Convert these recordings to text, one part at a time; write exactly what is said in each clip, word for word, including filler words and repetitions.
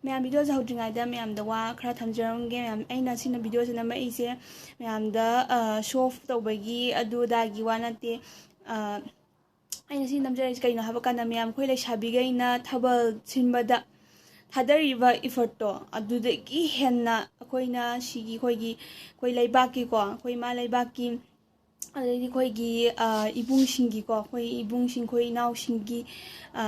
ꯃꯌꯥꯝ, ꯚꯤꯗꯤꯑꯣꯁꯦ ꯍꯧꯗ꯭ꯔꯤꯉꯩꯗ ꯃꯌꯥꯝꯗ ꯋꯥ ꯈꯔ ꯊꯝꯖꯔꯝꯒꯦ꯫ ꯃꯌꯥꯝ, ꯑꯩꯅ ꯁꯤꯅ ꯚꯤꯗꯤꯑꯣꯁꯦ ꯅꯝꯃꯛꯏꯁꯦ ꯃꯌꯥꯝꯗ ꯁꯣ ꯑꯣꯐ ꯇꯧꯕꯒꯤ ꯑꯗꯨ ꯑꯗꯥꯒꯤ ꯋꯥ ꯅꯠꯇꯦ꯫ ꯑ, ꯑꯩꯅ ꯁꯤ ꯅꯝꯖꯔꯛꯏꯁꯦ ꯀꯩꯅꯣ ꯍꯥꯏꯕ ꯀꯥꯟꯗ, ꯃꯌꯥꯝ, ꯑꯩꯈꯣꯏ ꯂꯩꯁꯥꯕꯤꯈꯩꯅ ꯊꯥꯕꯜ ꯁꯤꯟꯕꯗ ꯊꯥꯗꯔꯤꯕ ꯏꯐꯔꯠꯇꯣ, ꯑꯗꯨꯗꯒꯤ ꯍꯦꯟꯅ ꯑꯩꯈꯣꯏꯅ ꯁꯤꯒꯤ ꯑꯩꯈꯣꯏꯒꯤ, ꯑꯩꯈꯣꯏ ꯂꯩꯕꯥꯛꯀꯤꯀꯣ, ꯑꯩꯈꯣꯏ ꯏꯃꯥ ꯂꯩꯕꯥꯛꯀꯤ, ꯑꯗꯩꯗꯤ ꯑꯩꯈꯣꯏꯒꯤ, ꯑ, ꯏꯕꯨꯡꯁꯤꯡꯒꯤꯀꯣ, ꯑꯩꯈꯣꯏ ꯏꯕꯨꯡꯁꯤꯡ, ꯑꯩꯈꯣꯏ ꯏꯅꯥꯎꯁꯤꯡꯒꯤ, ꯑ,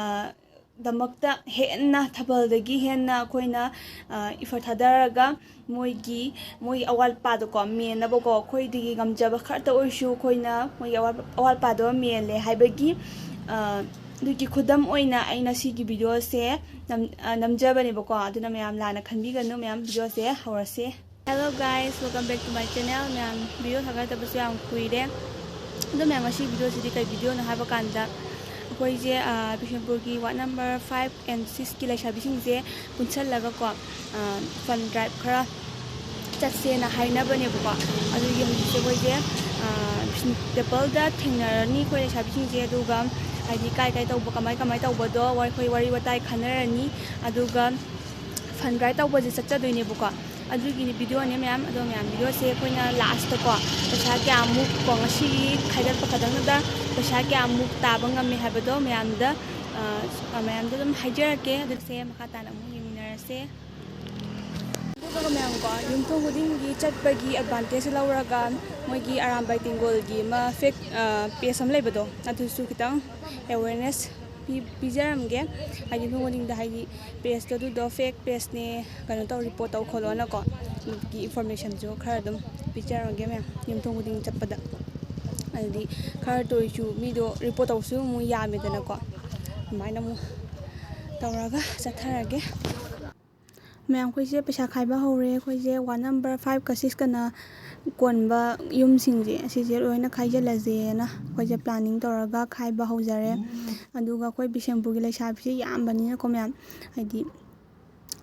ꯗꯃꯛꯇ ꯍꯦꯟꯅ, ꯊꯥꯕꯜꯗꯒꯤ ꯍꯦꯟꯅ ꯑꯩꯈꯣꯏꯅ, ꯑ, ꯏꯐꯔꯠ ꯊꯥꯗꯔꯒ ꯃꯣꯏꯒꯤ, ꯃꯣꯏꯒꯤ ꯑꯋꯥꯠꯄꯥꯗꯣꯀꯣ ꯃꯦꯟꯅꯕꯀꯣ, ꯑꯩꯈꯣꯏꯗꯒꯤ ꯉꯝꯖꯕ ꯈꯔꯇ ꯑꯣꯏꯔꯁꯨ ꯑꯩꯈꯣꯏꯅ ꯃꯣꯏꯒꯤ ꯑꯋꯥꯠ-, ꯑꯋꯥꯠꯄꯥꯗꯣ ꯃꯦꯜꯂꯦ ꯍꯥꯏꯕꯒꯤ, ꯑ, ꯑꯗꯨꯒꯤ ꯈꯨꯗꯝ ꯑꯣꯏꯅ ꯑꯩꯅ ꯁꯤꯒꯤ ꯚꯤꯗꯤꯑꯣꯁꯦ ꯅꯝ-, ꯑ, ꯅꯝꯖꯕꯅꯦꯕꯀꯣ꯫ ꯑꯗꯨꯅ ꯃꯌꯥꯝ ꯂꯥꯟꯅ ꯈꯟꯕꯤꯒꯅꯨ, ꯃꯌꯥꯝ, ꯚꯤꯗꯤꯑꯣꯁꯦ ꯍꯧꯔꯁꯦ꯫ Hello guys, welcome back to my channel. ꯃꯌꯥꯝ, ꯚꯤꯗꯤꯑꯣ ꯊꯥꯒꯠꯇꯕꯁꯨ ꯌꯥꯝ ꯀꯨꯏꯔꯦ꯫ ꯑꯗꯣ ꯃꯌꯥꯝ, ꯉꯁꯤ ꯚꯤꯗꯤꯑꯣꯁꯤꯗꯤ ꯀꯩ ꯚꯤꯗꯤꯑꯣꯅꯣ ꯍꯥꯏꯕ ꯀꯥꯟꯗ, ꯑꯩꯈꯣꯏꯁꯦ, ꯑ, ꯕꯤꯁꯦꯝꯄꯨꯔꯒꯤ ward number five and sixꯀꯤ ꯂꯩꯁꯥꯕꯤꯁꯤꯡꯁꯦ ꯄꯨꯟꯁꯜꯂꯒꯀꯣ, ꯑ, fund drive ꯈꯔ ꯆꯠꯁꯦꯅ ꯍꯥꯏꯅꯕꯅꯦꯕꯀꯣ꯫ ꯑꯗꯨꯒꯤ ꯍꯧꯖꯤꯛꯁꯦ ꯑꯩꯈꯣꯏꯁꯦ, ꯑ, ꯕꯤꯁꯅꯨ ꯇꯦꯝꯄꯜꯗ ꯊꯦꯡꯅꯔꯅꯤ ꯑꯩꯈꯣꯏ ꯂꯩꯁꯥꯕꯤꯁꯤꯡꯁꯦ, ꯑꯗꯨꯒ ꯍꯥꯏꯗꯤ ꯀꯥꯏ ꯀꯥꯏ ꯇꯧꯕ, ꯀꯃꯥꯏ ꯀꯃꯥꯏ ꯇꯧꯕꯗꯣ ꯑꯩꯈꯣꯏ ꯋꯥꯔꯤ ꯋꯥꯇꯥꯏ ꯈꯟꯅꯔꯅꯤ꯫ ꯑꯗꯨꯒ fund drive ꯇꯧꯕꯁꯦ ꯆꯠꯆꯗꯣꯏꯅꯦꯕꯀꯣ꯫ ꯑꯗꯨꯒꯤꯗꯤ ꯚꯤꯗꯤꯑꯣꯅꯦ ꯃꯌꯥꯝ꯫ ꯑꯗꯣ ꯃꯌꯥꯝ, ꯚꯤꯗꯤꯑꯣꯁꯦ ꯑꯩꯈꯣꯏꯅ ꯂꯥꯁꯇꯀꯣ ꯄꯩꯁꯥ ꯀꯌꯥꯃꯨꯛ ꯀꯣ, ꯉꯁꯤꯒꯤ ꯈꯥꯏꯒꯠꯄ ꯈꯛꯇꯪꯗꯨꯗ ꯄꯩꯁꯥ ꯀꯌꯥꯃꯨꯛ ꯇꯥꯕ ꯉꯝꯃꯦ ꯍꯥꯏꯕꯗꯣ ꯃꯌꯥꯝꯗ, ꯑ, ꯃꯌꯥꯝꯗ ꯑꯗꯨꯝ ꯍꯥꯏꯖꯔꯛꯀꯦ꯫ ꯑꯗꯨꯁꯦ ꯃꯈꯥ ꯇꯥꯅ ꯑꯃꯨꯛ ꯌꯦꯡꯃꯤꯟꯅꯔꯁꯦ꯫ ꯑꯗꯨꯒ ꯃꯌꯥꯝꯀꯣ, ꯌꯨꯝꯊꯣꯡ ꯈꯨꯗꯤꯡꯒꯤ ꯆꯠꯄꯒꯤ ꯑꯦꯗꯚꯥꯟꯇꯦꯖ ꯂꯧꯔꯒ ꯃꯣꯏꯒꯤ ꯑꯔꯥꯝꯕꯥꯏ ꯇꯦꯡꯒꯣꯜꯒꯤ ꯑꯃ ꯐꯦꯛ, ꯑ, ꯄꯦꯖ ꯑꯃ ꯂꯩꯕꯗꯣ, ꯑꯗꯨꯁꯨ ꯈꯤꯇꯪ ꯑꯦꯋꯦꯔꯅꯦꯁ ꯄꯤ-, ꯄꯤꯖꯔꯝꯒꯦ꯫ ꯍꯥꯏꯗꯤ ꯌꯨꯝꯊꯣꯡ ꯈꯨꯗꯤꯡꯗ ꯍꯥꯏꯗꯤ ꯄꯦꯖꯇꯣ ꯑꯗꯨꯗꯣ ꯐꯦꯛ ꯄꯦꯖꯅꯦ, ꯀꯩꯅꯣ ꯇꯧ, ꯔꯤꯄꯣꯔꯠ ꯇꯧ ꯈꯣꯠꯂꯣꯅꯀꯣ꯫ ꯑꯗꯨꯒꯤ ꯏꯟꯐꯣꯔꯃꯦꯁꯟꯁꯨ ꯈꯔ ꯑꯗꯨꯝ ꯄꯤꯖꯔꯝꯒꯦ ꯃꯌꯥꯝ, ꯌꯨꯝꯊꯣꯡ ꯈꯨꯗꯤꯡ ꯆꯠꯄꯗ꯫ ꯑꯗꯨꯗꯤ ꯈꯔꯇ ꯑꯣꯏꯔꯁꯨ ꯃꯤꯗꯣ ꯔꯤꯄꯣꯔꯠ ꯇꯧꯕꯁꯨ ꯑꯃꯨꯛ ꯌꯥꯝꯃꯦꯗꯅꯀꯣ꯫ ꯑꯗꯨꯃꯥꯏꯅ ꯑꯃꯨꯛ ꯇꯧꯔꯒ ꯆꯠꯊꯔꯒꯦ꯫ ꯃꯌꯥꯝ, ꯑꯩꯈꯣꯏꯁꯦ ꯄꯩꯁꯥ ꯈꯥꯏꯕ ꯍꯧꯔꯦ꯫ ꯑꯩꯈꯣꯏꯁꯦ ward number fiveꯀ sixꯀꯅ ꯀꯣꯟꯕ ꯌꯨꯝꯁꯤꯡꯁꯦ, ꯑꯁꯤꯁꯦ ꯂꯣꯏꯅ ꯈꯥꯏꯖꯤꯜꯂꯁꯦꯅ ꯑꯩꯈꯣꯏꯁꯦ planning ꯇꯧꯔꯒ ꯈꯥꯏꯕ ꯍꯧꯖꯔꯦ꯫ ꯑꯗꯨꯒ ꯑꯩꯈꯣꯏ ꯕꯤꯁꯦꯝꯄꯨꯔꯒꯤ ꯂꯩꯁꯥꯕꯤꯁꯦ ꯌꯥꯝꯕꯅꯤꯅꯀꯣ ꯃꯌꯥꯝ, ꯍꯥꯏꯗꯤ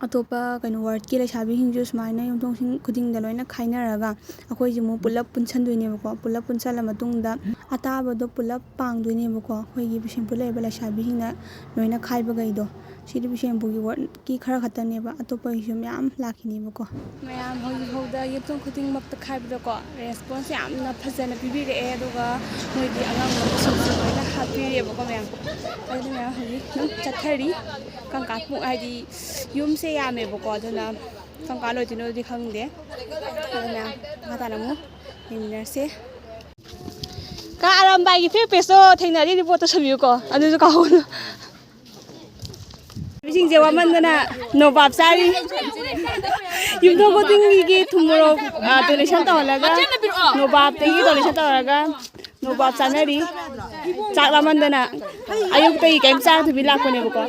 ꯑꯇꯣꯞꯄ ꯀꯩꯅꯣ wardꯀꯤ ꯂꯩꯁꯥꯕꯤꯁꯤꯡꯁꯨ ꯁꯨꯃꯥꯏꯅ ꯌꯨꯝꯊꯣꯡꯁꯤꯡ ꯈꯨꯗꯤꯡꯗ ꯂꯣꯏꯅ ꯈꯥꯏꯅꯔꯒ ꯑꯩꯈꯣꯏꯁꯦ ꯑꯃꯨꯛ ꯄꯨꯂꯞ ꯄꯨꯟꯁꯟꯗꯣꯏꯅꯦꯕꯀꯣ꯫ ꯄꯨꯂꯞ ꯄꯨꯟꯁꯜꯂ ꯃꯇꯨꯡꯗ ꯑꯇꯥꯕꯗꯣ ꯄꯨꯂꯞ ꯄꯥꯡꯗꯣꯏꯅꯦꯕꯀꯣ꯫ ꯑꯩꯈꯣꯏꯒꯤ ꯕꯤꯁꯦꯝꯄꯨꯔ ꯂꯩꯔꯤꯕ ꯂꯩꯁꯥꯕꯤꯁꯤꯡꯅ ꯂꯣꯏꯅ ꯈꯥꯏꯕꯈꯩꯗꯣ꯫ ꯁꯤꯗꯤ ꯕꯤꯁꯦꯝꯄꯨꯔꯒꯤ ꯋꯥꯔꯗꯀꯤ ꯈꯔ ꯈꯛꯇꯅꯦꯕ, ꯑꯇꯣꯞꯄꯒꯤꯁꯨ ꯃꯌꯥꯝ ꯂꯥꯛꯈꯤꯅꯦꯕꯀꯣ꯫ ꯃꯌꯥꯝ ꯍꯧꯖꯤꯛ ꯐꯥꯎꯗ ꯌꯨꯝꯊꯣꯡ ꯈꯨꯗꯤꯡꯃꯛꯇ ꯈꯥꯏꯕꯗꯀꯣ, ꯔꯦꯁꯄꯣꯟꯁ ꯌꯥꯝꯅ ꯐꯖꯅ ꯄꯤꯕꯤꯔꯛꯑꯦ꯫ ꯑꯗꯨꯒ ꯃꯣꯏꯒꯤ ꯑꯉꯥꯡ ꯃꯈꯩꯁꯤꯡꯁꯨ ꯂꯣꯏꯅ ꯍꯥꯞꯄꯤꯔꯦꯕꯀꯣ ꯃꯌꯥꯝ꯫ ꯑꯗꯨꯅ ꯃꯌꯥꯝ ꯍꯧꯖꯤꯛ ꯑꯗꯨꯝ ꯆꯠꯊꯔꯤ꯫ ꯀꯪꯀꯥ ꯄꯨꯡ ꯍꯥꯏꯗꯤ ꯌꯨꯝꯁꯦ ꯌꯥꯝꯃꯦꯕꯀꯣ, ꯑꯗꯨꯅ ꯀꯪꯀꯥ ꯂꯣꯏꯗꯣꯏꯅꯣꯗꯤ ꯈꯪꯗꯦ꯫ ꯑꯗꯨ ꯃꯌꯥꯝ ꯃꯈꯥ ꯇꯥꯅ ꯑꯃꯨꯛ ꯌꯦꯡꯃꯤꯟꯅꯔꯁꯦ꯫ ꯀꯥ ꯑꯔꯥꯝꯕꯥꯏꯒꯤ ꯐꯦꯛ ꯄꯦꯖꯇꯣ ꯊꯦꯡꯅꯔꯤ, ꯔꯤꯄꯣꯔꯠ ꯇꯧꯁꯟꯕꯤꯌꯨꯀꯣ, ꯑꯗꯨꯁꯨ ꯀꯥꯎꯍꯧꯅꯨ꯫ ꯁꯤꯡꯁꯦ ꯋꯥꯃꯟꯗꯅ ꯅꯣꯕꯥꯞ ꯆꯥꯔꯤ꯫ ꯌꯨꯝꯊꯣꯡ ꯈꯨꯗꯤꯡꯒꯤ ꯊꯨꯝ ꯃꯣꯔꯣꯛ, ꯑ, ꯗꯣꯅꯦꯁꯟ ꯇꯧꯍꯜꯂꯒ, ꯅꯣꯕꯥꯞꯇꯒꯤ ꯗꯣꯅꯦꯁꯟ ꯇꯧꯔꯒ ꯅꯣꯕꯥꯞ ꯆꯥꯅꯔꯤ꯫ ꯆꯥꯛ ꯂꯥꯃꯟꯗꯅ ꯑꯌꯨꯛꯇꯒꯤ ꯀꯩꯝ ꯆꯥꯗꯕꯤ ꯂꯥꯛꯄꯅꯦꯕꯀꯣ꯫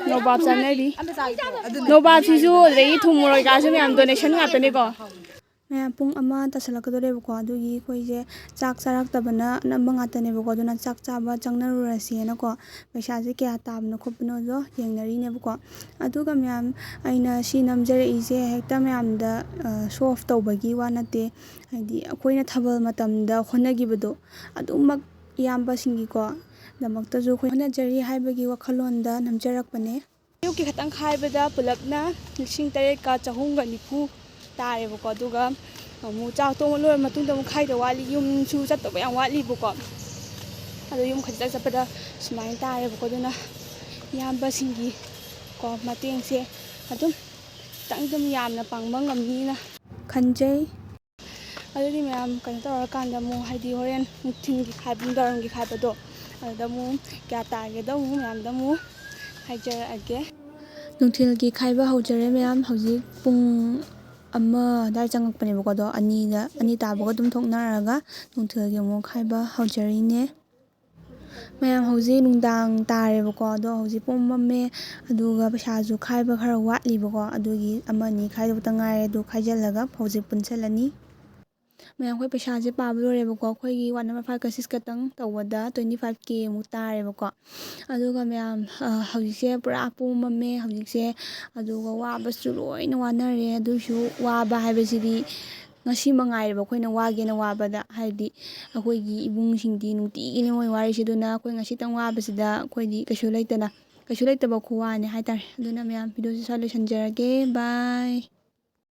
ꯅꯣꯕꯥꯞ ꯆꯥꯅꯔꯤ꯫ ꯅꯣꯕꯥꯞꯁꯤꯁꯨ ꯑꯗꯨꯗꯒꯤ ꯊꯨꯝ ꯃꯣꯔꯣꯛ ꯀꯩꯀꯥꯁꯨ ꯃꯌꯥꯝ ꯗꯣꯅꯦꯁꯟ ꯉꯥꯛꯇꯅꯦꯀꯣ꯫ ꯃꯌꯥꯝ ꯄꯨꯡ ꯑꯃ ꯇꯥꯁꯜꯂꯛꯀꯗꯣꯔꯦꯕꯀꯣ, ꯑꯗꯨꯒꯤ ꯑꯩꯈꯣꯏꯁꯦ ꯆꯥꯛ ꯆꯥꯔꯛꯇꯕꯅ ꯑꯅꯝꯕ ꯉꯥꯛꯇꯅꯦꯕꯀꯣ꯫ ꯑꯗꯨꯅ ꯆꯥꯛ ꯆꯥꯕ ꯆꯪꯅꯔꯨꯔꯁꯦꯅꯀꯣ, ꯄꯩꯁꯥꯁꯦ ꯀꯌꯥ ꯇꯥꯕꯅꯣ ꯈꯣꯠꯄꯅꯣꯗꯣ ꯌꯦꯡꯅꯔꯤꯅꯦꯕꯀꯣ꯫ ꯑꯗꯨꯒ ꯃꯌꯥꯝ, ꯑꯩꯅ ꯁꯤ ꯅꯝꯖꯔꯛꯏꯁꯦ ꯍꯦꯛꯇ ꯃꯌꯥꯝꯗ, ꯑ, ꯁꯣ ꯑꯣꯐ ꯇꯧꯕꯒꯤ ꯋꯥ ꯅꯠꯇꯦ꯫ ꯍꯥꯏꯗꯤ ꯑꯩꯈꯣꯏꯅ ꯊꯥꯕꯜ ꯃꯇꯝꯗ ꯍꯣꯠꯅꯈꯤꯕꯗꯣ, ꯑꯗꯨꯃꯛ ꯏꯌꯥꯝꯕꯁꯤꯡꯒꯤꯀꯣ ꯗꯃꯛꯇꯁꯨ ꯑꯩꯈꯣꯏ ꯍꯣꯠꯅꯖꯔꯤ ꯍꯥꯏꯕꯒꯤ ꯋꯥꯈꯜꯂꯣꯟꯗ ꯅꯝꯖꯔꯛꯄꯅꯦ꯫ ꯑꯌꯨꯛꯀꯤ ꯈꯛꯇꯪ ꯈꯥꯏꯕꯗ ꯄꯨꯂꯞꯅ ꯂꯤꯁꯤꯡ ꯇꯔꯦꯠꯀ ꯆꯍꯨꯝꯒ ꯅꯤꯐꯨ ꯇꯥꯔꯦꯕꯀꯣ꯫ ꯑꯗꯨꯒ ꯑꯃꯨꯛ ꯆꯥꯛ ꯇꯣꯡꯕ ꯂꯣꯏꯔ ꯃꯇꯨꯡꯗ ꯑꯃꯨꯛ ꯈꯥꯏꯗꯧ ꯋꯥꯠꯂꯤ, ꯌꯨꯝꯁꯨ ꯆꯠꯇꯧꯕ ꯌꯥꯝ ꯋꯥꯠꯂꯤꯕꯀꯣ꯫ ꯑꯗꯣ ꯌꯨꯝ ꯈꯛꯇ ꯆꯠꯄꯗ ꯁꯨꯃꯥꯏꯅ ꯇꯥꯔꯦꯕꯀꯣ꯫ ꯑꯗꯨꯅ ꯏꯌꯥꯝꯕꯁꯤꯡꯒꯤ ꯀꯣ ꯃꯇꯦꯡꯁꯦ ꯑꯗꯨꯝ ꯈꯤꯇꯪ ꯑꯗꯨꯝ ꯌꯥꯝꯅ ꯄꯥꯡꯕ ꯉꯝꯅꯤꯅ ꯈꯟꯖꯩ꯫ ꯑꯗꯨꯗꯤ ꯃꯌꯥꯝ ꯀꯩꯅꯣ ꯇꯧꯔꯀꯥꯟꯗ ꯑꯃꯨꯛ, ꯍꯥꯏꯗꯤ ꯍꯣꯔꯦꯟ ꯅꯨꯡꯊꯤꯜꯒꯤ ꯈꯥꯏꯕ, ꯅꯨꯡꯗꯥꯡꯋꯥꯏꯔꯝꯒꯤ ꯈꯥꯏꯕꯗꯣ, ꯑꯗꯨꯗ ꯑꯃꯨꯛ ꯀꯌꯥ ꯇꯥꯒꯦꯗꯣ ꯑꯃꯨꯛ ꯃꯌꯥꯝꯗ ꯑꯃꯨꯛ ꯍꯥꯏꯖꯔꯛꯑꯒꯦ꯫ ꯅꯨꯡꯊꯤꯜꯒꯤ ꯈꯥꯏꯕ ꯍꯧꯖꯔꯦ ꯃꯌꯥꯝ꯫ ꯍꯧꯖꯤꯛ ꯄꯨꯡ ꯑꯃ ꯑꯗꯥꯏ ꯆꯪꯉꯛꯄꯅꯦꯕꯀꯣ꯫ ꯑꯗꯣ ꯑꯅꯤꯗ, ꯑꯅꯤ ꯇꯥꯕꯒ ꯑꯗꯨꯝ ꯊꯣꯛꯅꯔꯒ ꯅꯨꯡꯊꯤꯜꯒꯤ ꯑꯃꯨꯛ ꯈꯥꯏꯕ ꯍꯧꯖꯔꯤꯅꯦ꯫ ꯃꯌꯥꯝ, ꯍꯧꯖꯤꯛ ꯅꯨꯡꯗꯥꯡ ꯇꯥꯔꯦꯕꯀꯣ꯫ ꯑꯗꯣ ꯍꯧꯖꯤꯛ ꯄꯨꯡ ꯃꯝꯃꯦ, ꯑꯗꯨꯒ ꯄꯩꯁꯥꯁꯨ ꯈꯥꯏꯕ ꯈꯔ ꯋꯥꯠꯂꯤꯕꯀꯣ꯫ ꯑꯗꯨꯒꯤ ꯑꯃ ꯑꯅꯤ ꯈꯥꯏꯗꯧꯕꯇ ꯉꯥꯏꯔꯦ, ꯑꯗꯨ ꯈꯥꯏꯖꯤꯜꯂꯒ ꯍꯧꯖꯤꯛ ꯄꯨꯟꯁꯤꯜꯂꯅꯤ꯫ ꯃꯌꯥꯝ, ꯑꯩꯈꯣꯏ ꯄꯩꯁꯥꯁꯦ ꯄꯥꯕ ꯂꯣꯏꯔꯦꯕꯀꯣ꯫ ꯑꯩꯈꯣꯏꯒꯤ ꯋꯥꯔꯗ ꯅꯝꯕꯔ ꯐꯥꯏꯚꯀ ꯁꯤꯛꯁꯀꯇꯪ ꯇꯧꯕꯗ twenty five K ꯃꯨꯛ ꯇꯥꯔꯦꯕꯀꯣ꯫ ꯑꯗꯨꯒ ꯃꯌꯥꯝ, ꯑ, ꯍꯧꯖꯤꯛꯁꯦ ꯄꯨꯔꯥ ꯄꯨꯡ ꯃꯝꯃꯦ ꯍꯧꯖꯤꯛꯁꯦ꯫ ꯑꯗꯨꯒ ꯋꯥꯕꯁꯨ ꯂꯣꯏꯅ ꯋꯥꯅꯔꯦ꯫ ꯑꯗꯨꯏꯁꯨ ꯋꯥꯕ ꯍꯥꯏꯕꯁꯤꯗꯤ ꯉꯁꯤ ꯃꯉꯥꯏꯔꯦꯕ ꯑꯩꯈꯣꯏꯅ ꯋꯥꯒꯦꯅ ꯋꯥꯕꯗ꯫ ꯍꯥꯏꯗꯤ ꯑꯩꯈꯣꯏꯒꯤ ꯏꯕꯨꯡꯁꯤꯡꯗꯤ ꯅꯨꯡꯇꯤꯒꯤꯅꯤ ꯃꯣꯏ ꯋꯥꯔꯤꯁꯦ꯫ ꯑꯗꯨꯅ ꯑꯩꯈꯣꯏ ꯉꯁꯤꯇꯪ ꯋꯥꯕꯁꯤꯗ ꯑꯩꯈꯣꯏꯗꯤ ꯀꯩꯁꯨ ꯂꯩꯇꯅ ꯀꯩꯁꯨ ꯂꯩꯇꯕ ꯈꯨꯋꯥꯅꯦ ꯍꯥꯏꯇꯥꯔꯦ꯫ ꯑꯗꯨꯅ ꯃꯌꯥꯝ, ꯚꯤꯗꯤꯑꯣꯁꯦ ꯁ꯭ꯋꯥꯏ ꯂꯣꯏꯁꯤꯟꯖꯔꯒꯦ꯫ ꯕꯥꯏ꯫